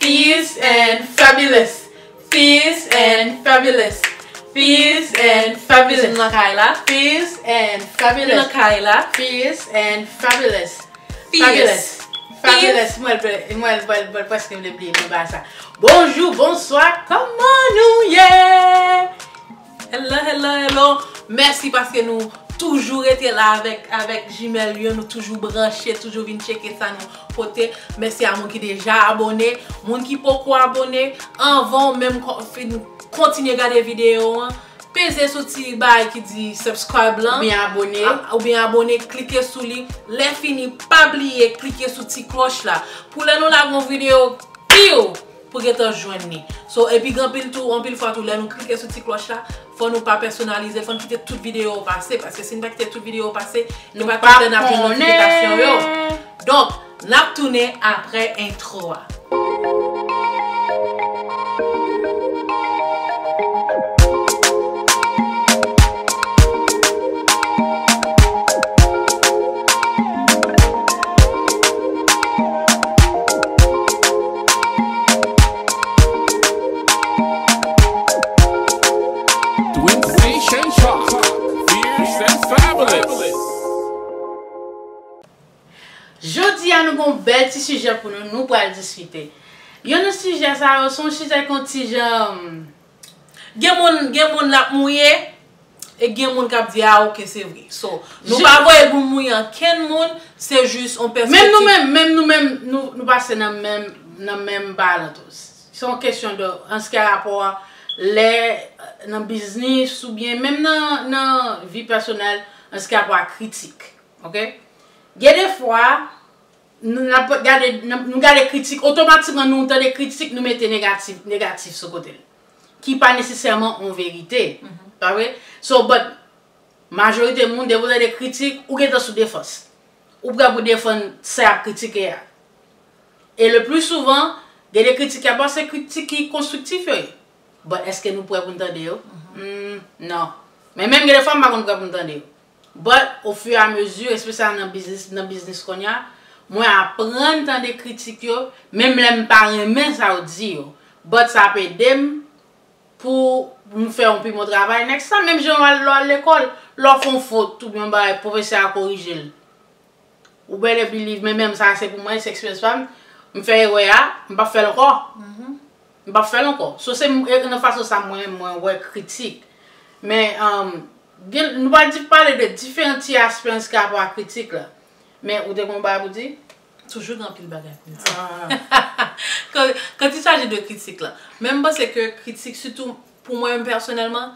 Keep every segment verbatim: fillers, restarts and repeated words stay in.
Fierce and fabulous. Fierce and fabulous. Fierce and fabulous. Nou nan kay la. Fierce and fabulous. Nou nan kay la. Fierce and fabulous. Fabulous. Fabulous. Mwen, mwen, mwen, mwen prèske vle bliye mwen ba sa. Bonjou, bonswa, kòman nou ye? Hello, hello, hello. Mèsi paske nou toujou rete la avèk, avèk jimèl yo. Nou toujou branche, toujou vin tcheke sa nou pote. Mèsi a moun ki deja abòne. Moun ki poko abòne, anvan w menm kon-, fin kontinye gade videyo an, peze sou ti bagay ki di subscribe lan. Oubyen abòne. A, oubyen abòne, klike sou li. Lè fini, pa bliye klike sou ti klòch la. Pou lè nou lage yon videyo, piw! Pou gentan jwenn li. So, epi gen anpil tou, anpil fwa tou, lè nou klike sou ti klòch la, fò nou pa pèsonalize, fò n kite tout videyo yo pase, paske si n pa kite tout videyo yo pase, nou pa tout lè n ap jwenn notifikasyon yo. Donk, n ap tounen apre entwo a. Twin Station Talk, fierce and fabulous. Jodi a, nou gen yon bèl ti sijè pou nou, nou pral diskite. Youn nan sijè sa yo, se yon sijè ki yon ti jan, gen moun, gen moun l ap mouye, e gen moun k ap di, "A, oke, se vre." So, nou pa voye l pou mouye ankenn moun, se jis yon pèspektiv. Menm nou menm, menm nou menm, nou, nou pase nan menm, nan menm balan tou. Se yon kesyon de, an se ki gen rapò a lè, nan biznis oubyen menm nan, nan vi pèsonèl, an se ki gen rapò a kritik. Oke? Gen de fwa, nou, n ap gade, n ap, nou gade kritik, otomatikman nou tande kritik, nou mete negatif, negatif sou kote l. Ki pa nesesèman yon verite. Pa vre? So, but, majorite moun, depi w tande kritik, ou gentan sou defans. Ou prè pou defann sa y ap kritike a. E le pli souvan, gen de kritik y ap ba, se kritik ki konstriktif yo ye. But èske nou prè pou n tande yo? Hmm, non. Men menm gen de fwa, m pa konn prè pou m tande yo. But, au fur et à mesure, espesyalman nan biznis, nan biznis kounye a, mwen aprann tande kritik yo, menm lè m pa renmen sa yo di yo. But sa ap ede m pou m fè yon pi bon travay. Next time, menm jan w al, lè w al lekòl, lè w fè yon fot oubyen yon bagay, pwofesè a korije l. Ou better believe, men menm sa se pou mwen, se eksperyans pa m. M fè erè a, m p ap fè l ankò. M p ap fè l ankò. So, se m-, e nan fason sa mwen, mwen wè kritik. Men, um, gen, nou pral di, pale de diferan ti aspè an se ki rapò a kritik la. Men ou te gen yon bagay pou di? Toujou gen anpil bagay pou m di. Ah. Kan, kan il s'agit de kritik la, men m panse ke kritik, sitou pou mwen menm pèsonèlman,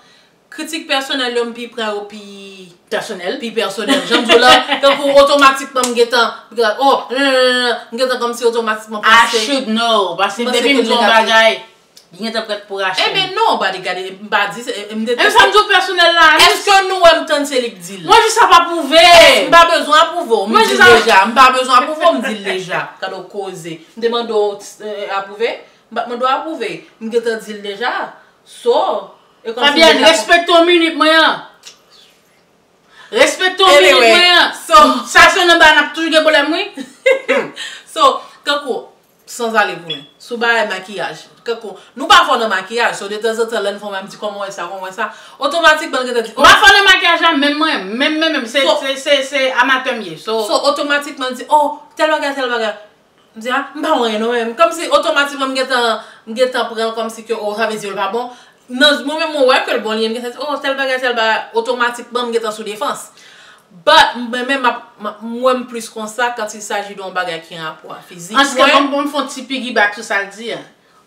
kritik pèsonèl yo, m pi pran yo pi pèsonèl. Pi pèsonèl. Jan m di w la, tankou otomatikman m gentan, m gentan, oh, non, non, non, non, m gentan kòmsi otomatikman panse. I should know. Paske depi m di yon bagay, li gentan prèt pou rache. Ebyen non, Bodyguard, m pa di, m te. E sa m di w pèsonèl la. Èske nou wè m tann se li k di l? Mwen jis ap apwouve. M pa bezwen apwouve w, m di l deja. M pa bezwen apwouve w, m di l deja. Gade w koze. M te mande w, eh, apwouve? M pa t mande w apwouve. M gentan di l deja. So, e kòmsi Fabienne, respekte yon minit mwen an. Respekte yon minit mwen an. So, sa se nan bagay n ap toujou gen pwoblèm, wi. So, kankou, sans aller pou mwen. Sou bagay makiyaj. Kankou, nou pa fò nan makiyaj. So, detanzantan, lè n fè yon bagay, m di, "Kòman w wè sa, kòman w wè sa?" Otomatikman, l gentan di, "Oh." M pa fò nan makiyaj la, menm mwen, menm, menm, menm. Se, se, se, se amatè m ye. So, so, otomatikman, l di, "Oh, tèl bagay, tèl bagay." M di, "A, m pa wè anyen non, men." Kòmsi otomatikman m gentan, m gentan pran l kòmsi ke, oh, sa vle di yo l pa bon. Nan, mwen menm mwen wè ke l bon, li, m gentan di, "Oh, tèl bagay, tèl bagay." Otomatikman m gentan sou defans. But, mwen menm, m ap, m ap, mwen m plis konsa quand il s'agit de yon bagay ki an rapò a fizik mwen. An se ka, bon, bon, m fè yon ti piggyback sou sa l di a.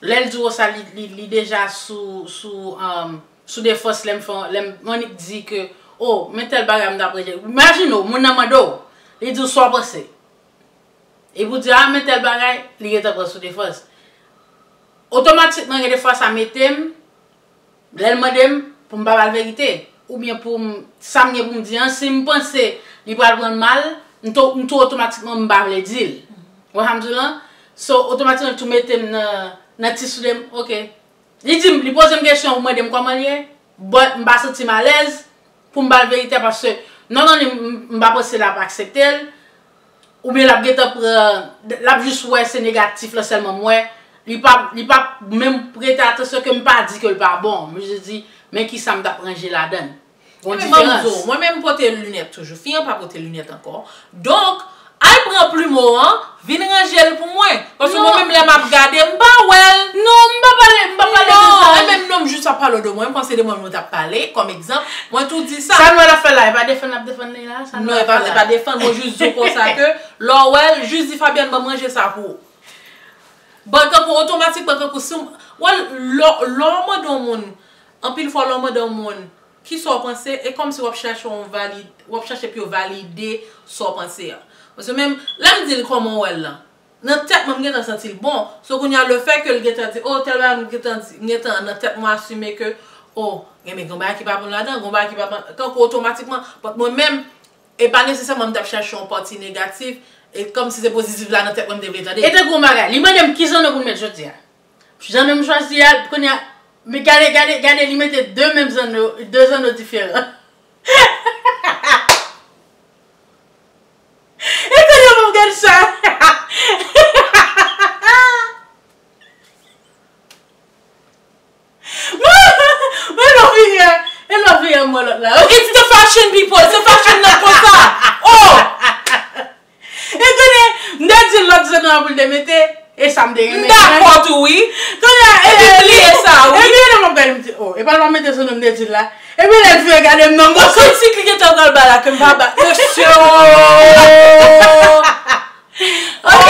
Lè l di w sa, li, li, li deja sou, sou, um, sou defans, lè m fè, lè m, m annik di ke, "Oh, men tèl bagay m t ap regle." Imajine w, moun nan mande w, li di w sa w panse. Epi w di, "A, men tèl bagay," li gentan pran sou defans. Otomatikman, gen de fwa sa mete m, lè l mande m, pou m pa ba l verite, oubyen pou m, sa m gen pou m di an, si m panse li pral pran l mal, m tou, m tou otomatikman m pa vle di l. Ou wè sa m di w lan? So, otomatikman, li tou mete m nan, nan ti soulye m, oke. Li di m, li poze m kesyon, ou mande m kòman l ye, but m pa santi m alèz pou m ba l verite a, paske non, non, li, m, m pa panse l ap aksepte l, oubyen l ap gentan pran, l ap jis wè se negatif la sèlman m wè, Li pa, li pa menm prete atansyon ke m pa di ke l pa bon. M jis di, men kisa m t ap ranje ladan l. Gon diferans. Mwen menm m pote linèt toujou. Fi an pa pote linèt ankò. Donk, al pran plimo an, vin ranje l pou mwen. Paske mwen menm lè m ap gade, m pa wè l. Non, m pa pale, m pa pale de sa. E menm non, m jis ap pale de mwen, m panse de mwen nou t ap pale, kòm egzanp. Mwen tou di sa. Sa nou al ap fè la, e pa defann n ap defann li la? Non, e pa, e pa defann, mwen jis di w konsa ke, lè w wè l, jis di Fabienne, ban m ranje sa pou ou. Bon, kankou otomatikman, kankou si w, wè, lè, lè w mande yon moun, anpil fwa lè w mande yon moun, kisa w panse, e kòmsi w ap chache yon valid, w ap chache pou yo valide sa w panse a. Paske menm, lè m di l kòman w wè l lan, nan tèt mwen, m gentan santi l bon. So, kounye a, lefètke l gentan di, oh, tèl bagay, m gentan di, m gentan nan tèt mwen asime ke, oh, gen, gen bagay ki pa bon ladan, gen bagay ki pa bon, kankou otomatikman, but mwen menm, e pa nesesèman m t ap chache yon pati negatif, e kòmsi se pozitif la nan tèt mwen m te vle tande. E tankou yon bagay, li mande m ki zanno pou n met jodi a. Zanno m chwazi a, kounye a, men gade, gade, gade, li mete de menm zanno, de zanno diferan. E kounye a pou m gade sa. Mwen love here, e love here mwen lòt la. It's the fashion, people, it's the fashion nan konsa. Oh! E konnen, m te di l lòt zanno an pou l te mete, e sa m te renmen. M dakò tou, wi. Konnen, e, e, bliye sa, wi. Epi lè m ap gade, m di, oh, e pa l pa mete zanno m te di l la. Epi lè l vire gade m nan mwen. Bon, kritik li gentan pral ba la, ke m pa ba. Mesye, oh! Ok.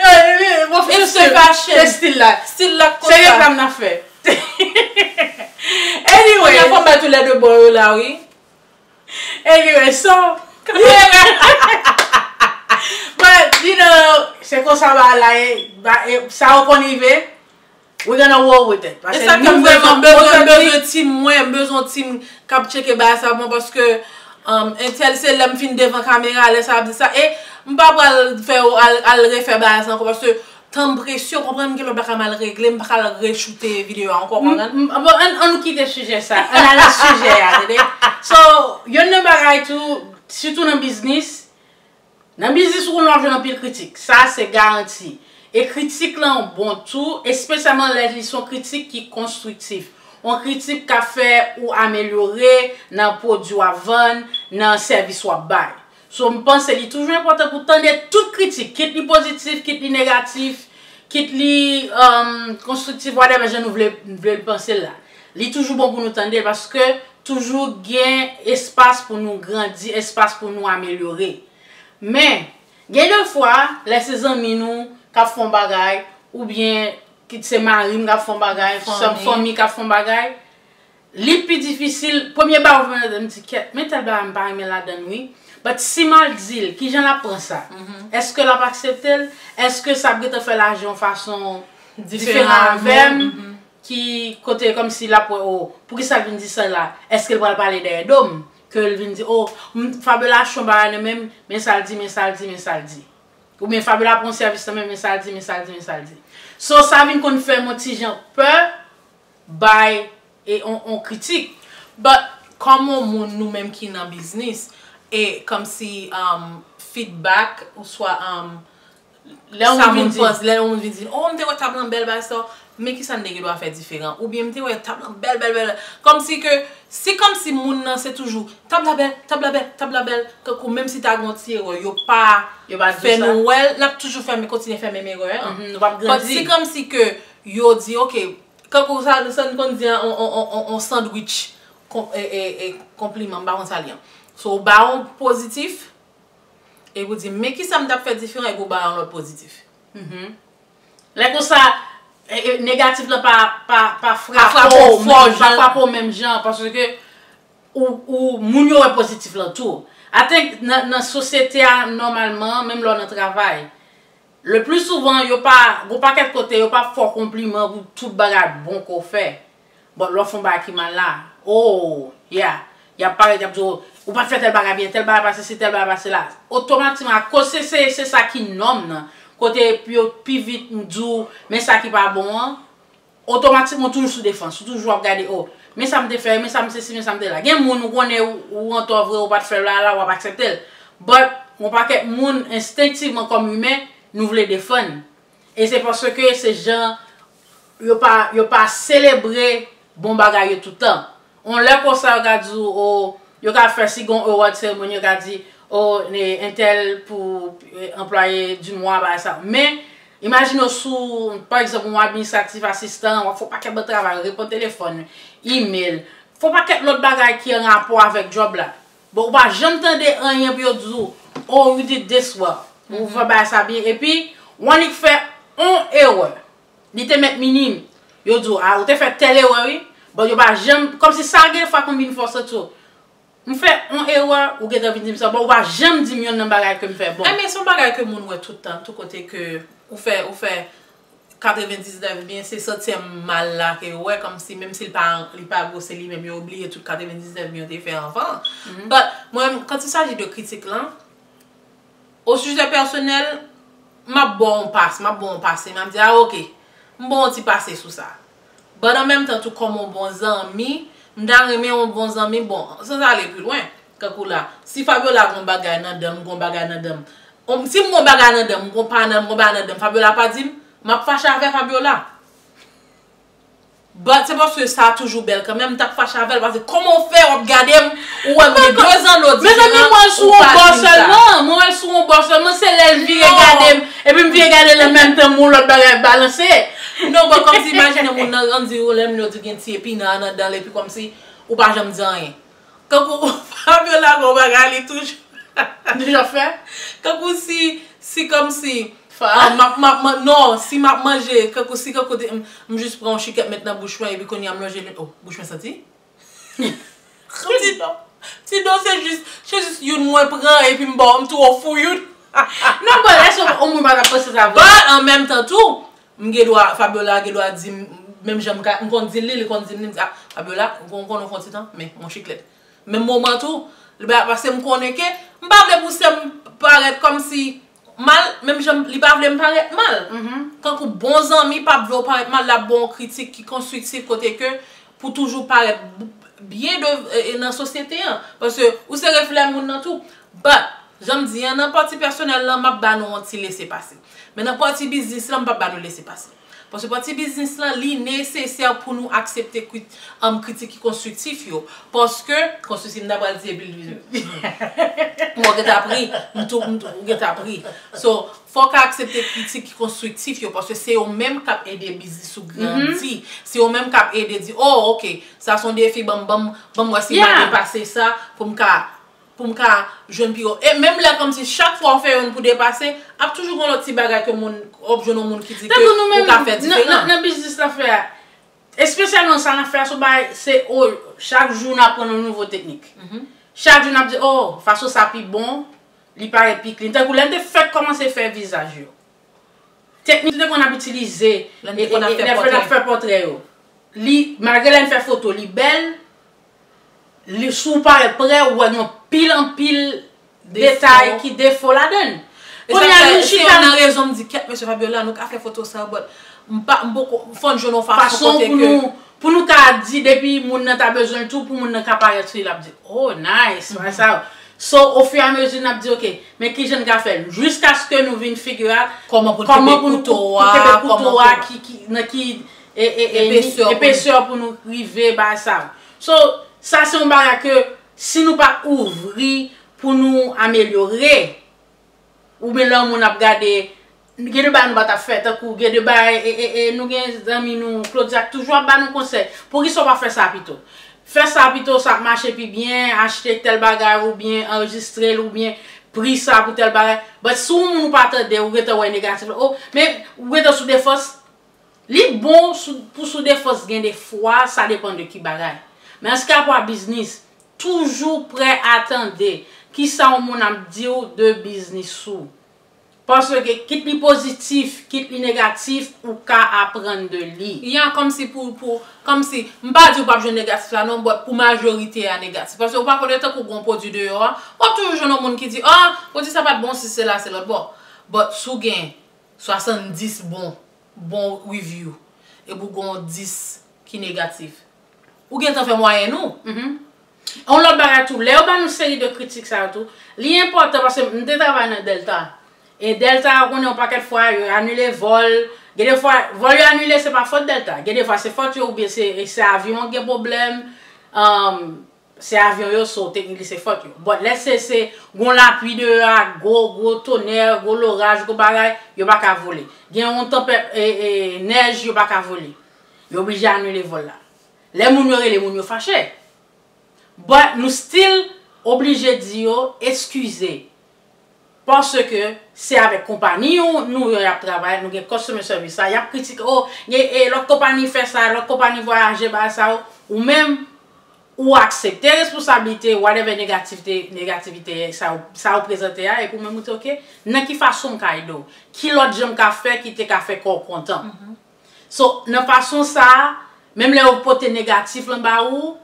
Yo, yo, yo, bon, it's the fashion. Se stil la. Stil la konsa. Se reklam n ap fè. Anyway. Kounye a fò m bay toulède bò yo la, wi. Anyway, so. But, you know, se konsa ba la, e, ba, e, sa yo konn rive. We gonna roll with it. Paske nou vrèman, mwen, m bezwen, m bezwen team mwen, m bezwen team k ap tcheke bagay sa mwen, paske, um, entèl se lè m fin devan kamera, lè sa ap di sa. E m pa pral fè yo al, al refè bagay sa ankò, paske tan m prese, w konprann, gen lòt bagay m al regle, m pa ka al rechoute videyo a ankò, w konprann? M, m, bon, ann, ann kite sijè sa, ann ale sijè a, tande? So, youn nan bagay tou, sitou nan biznis, nan biznis ou konn w ap jwenn anpil kritik, sa se garanti. E kritik lan bon tou, espesyalman lè li se yon kritik ki konstriktif. Yon kritik k ap fè ou amelyore nan pwodui w ap vann, nan sèvis w ap bay. So, m panse li toujou enpòtan pou tande tout kritik, kit li pozitif, kit li negatif, kit li, um, konstriktif, whatever jan nou vle, vle l panse l la. Li toujou bon pou nou tande l paske toujou gen espas pou nou grandi, espas pou nou amelyore. Men, gen de fwa, lè se zanmi nou k ap fè yon bagay, oubyen kit se mari m k ap fè yon bagay, fanmi k ap fè yon bagay, li pi difisil. Premye bagay ou fè, m di, kèt, men tèl bagay m pa renmen ladan l, wi. But si m al di l, kijan l ap pran sa? Èske l ap aksepte l? Èske sa ap gentan fè l aji yon fason diferan avè m? Ki kote kòmsi l ap wè, oh, poukisa l vin di sa la? Èske l pral pale dèyè do m? Ke l vin di, oh, m, Fabiola achte yon bagay nan men m, men sa l di, men sa l di, men sa l di. Oubyen Fabiola pran yon sèvis nan men m, men sa l di, men sa l di, men sa l di. So, sa vin konn fè m yon ti jan pè bay e on, on kritik. But, kòm on moun nou menm ki nan biznis, e kòmsi, um, feedback, oswa, um, lè yon moun vin di, lè yon moun vin di, oh, m te wè tab lan bèl, bagay sa, men kisa n te gen dwa fè diferan? Oubyen m te wè tab lan bèl, bèl, bèl. Kòmsi ke, si kòmsi moun nan se toujou, tab la bèl, tab la bèl, tab la bèl, kankou menm si ta gen yon ti erè, yo pa fè nou wè l, n ap toujou fè, kontinye fè menm erè an. But si kòmsi ke yo di, ok, kankou sa, sa n konn di an, on, on, on, on, on sandwich, kon-, e, e, e, konpliman, m pa konn sa li an. So, ou ba yon pozitif, epi w di, men kisa m t ap fè diferan, epi w ba yon lòt pozitif. Lè konsa, e, e, negatif lan pa, pa, pa frape w fò, pa frape w menm jan, paske ou, ou, moun yo wè pozitif lan tou. I think nan, nan sosyete a, nòmalman, menm lè w nan travay, le plus souvent, yo pa, gon pakèt kote, yo pa fè w konpliman pou tout bagay bon ke w fè. But lè w fè yon bagay ki mal la, oh, yeah, y ap parèt, y ap di w, ou pa t fè tèl bagay byen, tèl bagay pase si, tèl bagay pase la. Otomatikman, akoz se, se, se sa ki nòm nan, kote pi, pi vit m di w, men sa ki pa bon an, otomatikman, ou toujou sou defans, ou toujou ap gade, oh, men sa m te fè, men sa m sesi, men sa m te la. Gen moun ou konnen ou, ou antò vre, ou pa t fè l la, la, w ap aksepte l. But, yon pakèt moun, enstenktivman, kòm imen, nou vle defann. E se paske se jan yo pa, yo pa selebre bon bagay yo tout tan. On lè konsa yo ka di w, o, yo ka fè si gon award ceremony, yo ka di, o, entèl pou anplwaye di mwa, bagay sa. Men, imajine w sou, pa egzanp, yon administratif asistan, w ap fè yon pakèt bon travay, reponn telefòn, email, fè yon pakèt lòt bagay ki an rapò avèk djòb la. Bon, ou pa janm tande anyen pou yo di w, oh, you did this well. Ou fè bagay sa byen. Epi, w annik fè on erè. Li te mèt minim. Yo di w, ah, ou te fè tèl erè, wi. Bon, yo pa janm, kòmsi sa gen fwa konn vin fòse tou. M fè on erè, ou gentan vin di m sa. Bon, ou pa janm di m yonn nan bagay ke m fè bon. Enben, se yon bagay ke moun wè tout tan, tout kote ke ou fè, ou fè katrevendiznèf byen, se santi mal la ke yo wè, kòmsi menm si li pa, li pa gwo, se li menm, yo bliye tout katrevendiznèf byen yo te fè anvan. But, mwen, quand il s'agit de kritik lan, au sujet personnel, m ap ba w yon pas, m ap ba w yon pase, m ap di, ah, ok, m ba w yon ti pase sou sa. But an menm tan tou, kòm yon bon zanmi, m ta renmen yon bon zanmi, bon, sans aller plus loin, kankou la, si Fabiola gon bagay nan dan m, gon bagay nan dan m, on, si m gon bagay nan dan m, gon pa nan m, gon bagay nan dan m, Fabiola pa di m, m ap fache avè Fabiola. But se paske sa toujou bèl kanmenm, m t ap fache avè l, paske kòman w fè w ap gade m, ou wè m gen de zanno diferan, ou pa di m sa. Mezanmi, mwen wè l sou yon bò sèlman, mwen wè l sou yon bò sèlman, se lè l vire gade m, epi m vire gade l an menm tan, m yon lòt bagay ap balanse. Non, but kòmsi imajine moun nan, ann di w, lè m di w gen ti epinan nan dan l, epi kòmsi ou pa janm di anyen. Kankou Fabiola gon bagay li toujou. Li toujou ap fè? Kankou si, si kòmsi, ah, m ap, m ap, non, si m ap manje, kankou si, kankou de, m, m jis pran yon chikèt met nan bouch mwen, epi kounye a m lonje li, oh, bouch mwen santi? Ti don. Ti don se jis, se jis youn mwen pran, epi m ba w, m tou ofri w youn. Non, but èske yon moun pa t ap panse sa vre? But an menm tan tou, m gen dwa, Fabiola gen dwa di m, menm jan m ka, m konn di l li, li konn di m li, m di, ah, Fabiola, ou konn, ou konn fè yon ti tan, men, yon chiklèt. Menm moman tou, li ba, paske m konnen ke m pa vle pou sè m parèt kòmsi mal, menm jan li pa vle m parèt mal. Kankou bon zanmi p ap vle w parèt mal, l ap ba w yon kritik ki konstriktif kote ke pou toujou parèt b-, byen de, e, e, nan sosyete an. Paske ou se reflè moun nan tou. But, jan m di an, nan pati pèsonèl lan, m ap ba nou yon ti lese pase. Men nan pati biznis lan, m p ap ba nou lese pase. Paske pati biznis lan, li nesesè pou nou aksepte kri-, um, kritik ki konstriktif yo. Paske, konstriktif, m ta pral di, epi l vin. Bon, ou gentan ap ri, m tou, m tou, ou gentan ap ri. So, fò w ka aksepte kritik ki konstriktif yo, paske se yo menm k ap ede biznis ou grandi. Se yo menm k ap ede di, oh, ok, sa se yon defi, ban m, ban m, ban m wè si m a depase sa, pou m ka pou m ka jwenn pi wo. E menm lè kòmsi chak fwa w fè youn pou depase, ap toujou gen lòt ti bagay ke moun, w ap jwenn yon moun ki di ke ou ka fè diferan. Nan, nan biznis n ap fè a, espesyalman sa n ap fè a, se yon bagay, se, o, chak jou n aprann yon nouvo teknik. Chak jou n ap di, oh, fason sa pi bon, li parèt pi clean. Tankou lè n te fèk kòmanse fè vizaj yo. Teknik nou te konn ap itilize, lè n te konn ap fè pòtrè yo. Li, malgre lè n fè foto, li bèl, li, si w parèt prè, ou wè gen anpil, anpil detay ki defo ladan l. Kounye a, nou chita. Se youn nan rezon m di, kèt, mesye Fabiola, nou ka fè foto sa, but m pa, m poko, fò n jwenn yon fason kote ke pou nou ka di depi moun nan ta bezwen l tou, pou moun nan ka parèt sou li, l ap di, oh, nice, bagay sa yo. So, ofiramezi, n ap di, ok, men kijan n ka fè l? Jiskaske nou vin figure out kòman pou n kenbe kouto a, ki, ki, nan ki, e, e, e, epesè pou nou rive bagay sa yo. So, sa se yon bagay ke si nou pa ouvri pou nou amelyore, oubyen lè yon moun ap gade, gen de bagay nou pa t ap fè, tankou gen de bagay, e, e, e, nou gen zanmi nou, Claudia, k toujou ap ba nou konsèy. Poukisa w pa fè sa pito? Fè sa pito, sa ap mache pi byen, achte tèl bagay, oubyen anrejistre l, oubyen pri sa pou tèl bagay. But si yon moun ou pa tande, ou gentan wè negatif la, oh, men ou gentan sou defans, Li bon sou, pou sou defans gen de fwa, sa depann de ki bagay. Men an se ki rapò a biznis, toujou prè a tande kisa yon moun ap di w de biznis ou. Paske kit li pozitif, kit li negatif, ou ka aprann de li. Ya, kòmsi pou, pou, kòmsi, m pa di w p ap jwenn negatif la non, but pou majorite a negatif. Paske ou pa konnen tankou gon pwodui deyò a, w ap toujou jwenn yon moun ki di, ah, pwodui sa pa t bon, si se la, se lòt bò. But si w gen swasanndis bon, bon review, epi w gen yon dis ki negatif, ou gentan fè mwayèn ou. Yon lòt bagay tou, lè yo ba nou seri de kritik sa yo tou, li enpòtan paske m te travay nan Delta. E Delta, ou konnen, yon pakèt fwa, yo anile vòl. Gen de fwa, vòl yo anile, se pa fòt Delta. Gen de fwa, se fòt yo oubyen se, se avyon an gen pwoblèm. Um, se avyon yo, so, teknik li se fòt yo. But let's say se gon lapli deyò a, gwo, gwo tonè, gwo loraj, gwo bagay, yo pa ka vole. Gen yon tanpèt, e, e, nèj, yo pa ka vole. Yo oblije anile vòl la. Lè moun yo rele, moun yo fache. But nou still oblije di yo, eskize. Paske se avèk konpayi nou, nou yo y ap travay, nou gen customer service sa, y ap kritike, oh, gen, e, lòt konpayi fè sa, lòt konpayi vwayaje, bagay sa yo. Ou menm, ou aksepte responsablite, whatever negativite, negativite sa ou, sa ou prezante a, epi ou menm ou di, "Ok, nan ki fason m ka ede w? Ki lòt jan m ka fè ki te ka fè kò w kontan?" So, nan fason sa a, menm lè yo pote negatif lan ba ou,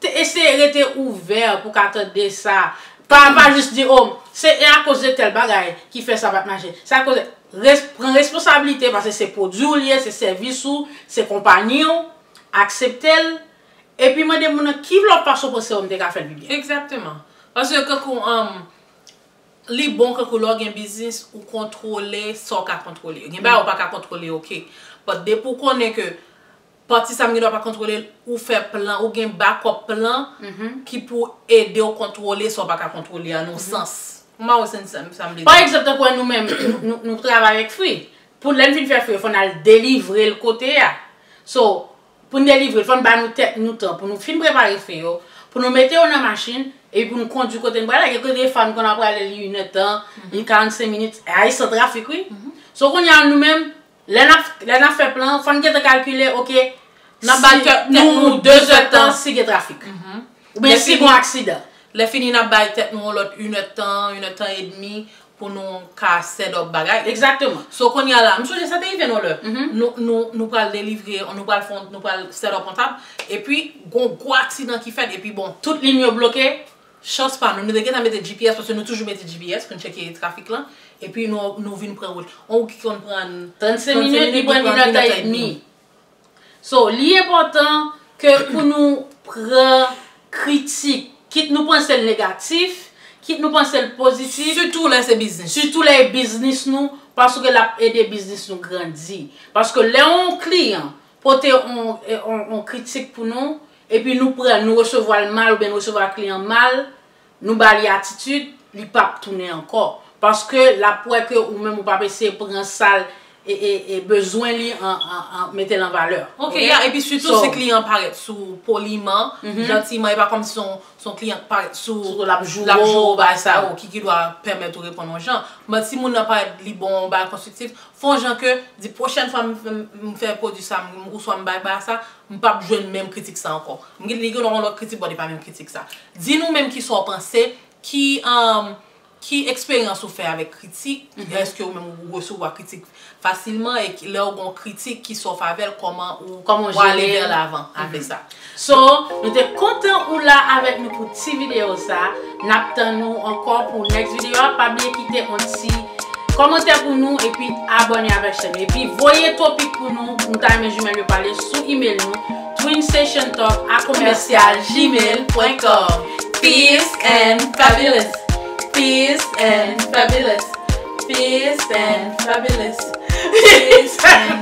te eseye rete ouvè pou ka tande sa. Pa, pa jis di, "Oh, se e akoz de tèl bagay ki fè sa pa t mache." Se akoz, res-, pran responsablite, paske se pwodui w li ye, se sèvis ou, se konpayi w, aksepte l, epi mande moun nan, "Ki lòt fason panse w m te ka fè l pi byen?" Egzakteman. Paske kankou, um, li bon kankou lè w gen biznis, ou kontwole sa w ka kontwole. Gen bagay ou pa ka kontwole, ok. But depi w konnen ke pati sa m gen dwa pa kontwole l, ou fè plan, ou gen backup plan ki pou ede w kontwole sa w pa ka kontwole an, nan yon sans. Ou ma wè se sa m, sa m vle di. Pa egzanp, tankou nou menm, nou, nou, nou travay avèk fri. Pou lè n fin fè fri yo, fò n al delivre l kote a. So, pou n delivre l, fò n ba nou tèt nou tan pou nou fin prepare fri yo, pou nou mete yo nan machin, epi pou nou kondui kote n prale. Gen kote fwa n konn ap prale li inèdtan, li karannsenk minit, ay, san trafik, wi. So, kounye a, nou menm, lè n ap, lè n ap fè plan, fò n gentan kalkile, ok, n ap bay tèt nou dezèdtan si gen trafik. Oubyen si gen aksidan. Lè fini, n ap bay tèt nou yon lòt inèdtan, inèdtan edmi, pou nou ka set up bagay. Egzakteman. So, kounye a la, m sonje sa te rive nou lè. Nou, nou, nou pral delivre, nou pral fè, nou pral set up yon tab, epi gon gwo aksidan ki fèt, epi bon. Tout liy yo bloke. Chans pa nou, nou te gentan mete G P S, paske nou toujou mete G P S pou n tcheke trafik lan, epi nou, nou vin pran wout. On wout ki konn pran trannsenk minit, li pran inèdtan edmi. So, li enpòtan ke pou nou pran kritik, kit nou panse l negatif, kit nou panse l pozitif. Sitou lè se biznis. Sitou lè e biznis nou, paske l ap ede biznis nou grandi. Paske lè yon kliyan pote yon, yon, yon kritik pou nou, epi nou pran, nou resevwa l mal oubyen nou resevwa kliyan mal, nou ba li atitid, li p ap tounen ankò. Paske l ap wè ke ou menm ou p ap eseye pran sa l e, e, e bezwen li an, an, an mete l an valè. Ok, ya, epi sitou si kliyan parèt sou w poliman, jantiman, e pa kòmsi se yon, se yon kliyan k parèt sou w, l ap joure w, bagay sa yo, ki, ki dwa pèmèt ou reponn yon jan. Men si moun nan parèt li ba w yon bagay konstriktif, fè yon jan ke di pwochèn fwa m, m, m fè pwodui sa, m, oswa m bay bagay sa, m p ap jwenn menm kritik sa ankò. M gen, li gen yon lòt kritik, but e pa menm kritik sa. Di nou menm kisa w panse, ki, um, ki eksperyans ou fè avèk kritik? Èske ou menm ou resevwa kritik fasilman? E ki, lè w gen yon kritik, kisa w fè avè l? Kòman ou, kòman w ale vè lavan avè sa? So, nou te kontan ou la avèk nou pou ti videyo sa. N ap tann ou ankò pou next videyo a. Pa bliye kite yon ti kòmantè pou nou epi abòne avèk chèn nou. Epi voye topik pou nou, nou ta renmen Jimèl yo pale sou email nou, twin station talk a commercial gmail point com. Peace and fabulous. Peace and fabulous. Peace and fabulous. Peace and